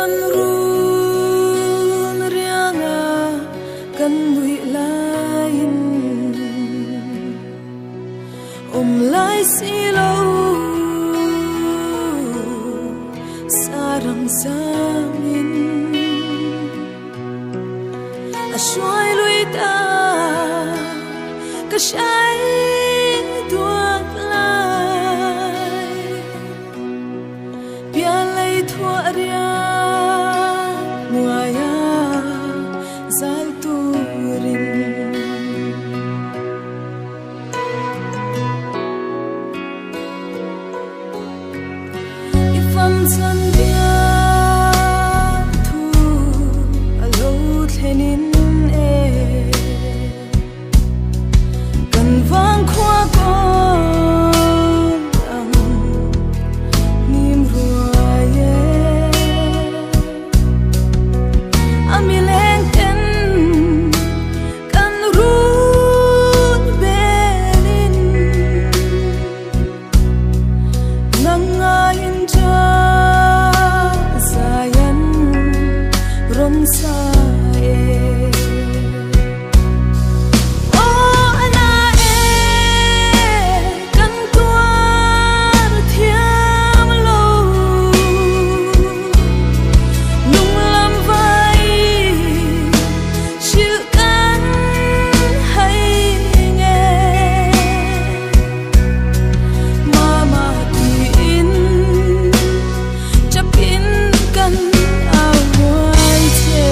Kan run rianga kan nuih laiin awm lai si lo sarang zamin a hruai lui ta ka hrai duat lai. Pialei thuah riak hnuaia zal turin. I fam chan biak thu a lo thlenin e. Kan vang khua kawn ang hnim ruai e. A mileng ten kan run belin nang ngaiin cha zai an rawn sa e. Aw ana e kan tuar thiam lo lunglam vai hrilh kan hai nge mama tiin chapin kan au ruai che.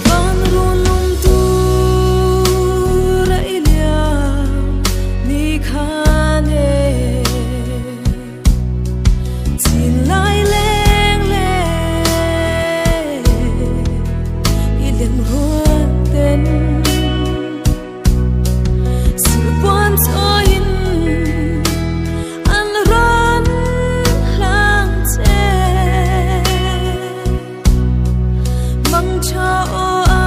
Van run lung tur a i liam ni khan e. Chin lai leng le i leng ruat ten silpuan chawiin an rawn hlang che. Mang tha aw a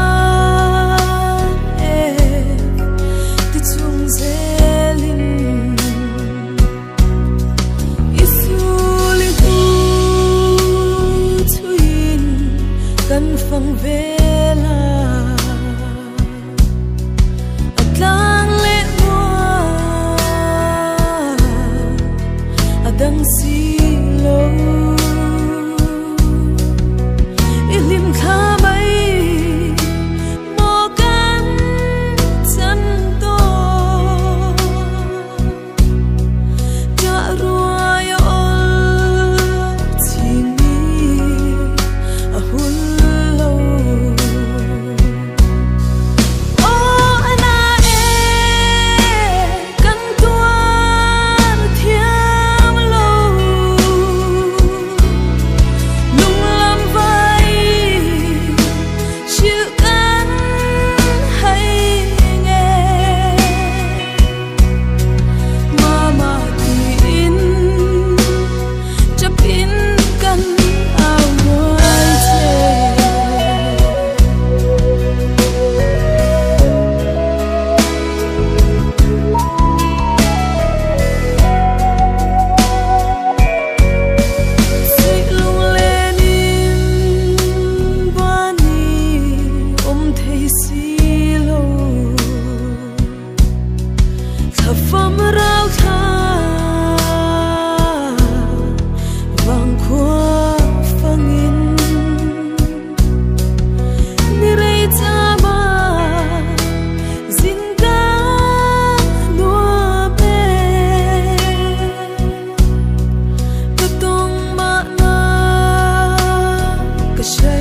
e ti chung zelin i sul i hnu thuin kan fang vel a. A tlang leh mual a dang si lo. I hlim thla mai maw kan chan tawh. Ṭah ruai a awl chingmi a hul lo. Aw ana e kan tuar thiam lo lunglam vai hrilh kan hai nge. Mama tiin chapin kan au ruai che. Suih lunglen in bani um thei si lo. Thlafam rauthla vangkhua fangin ni rei chama zin ka nuam e. Ka tong mahna ka hre.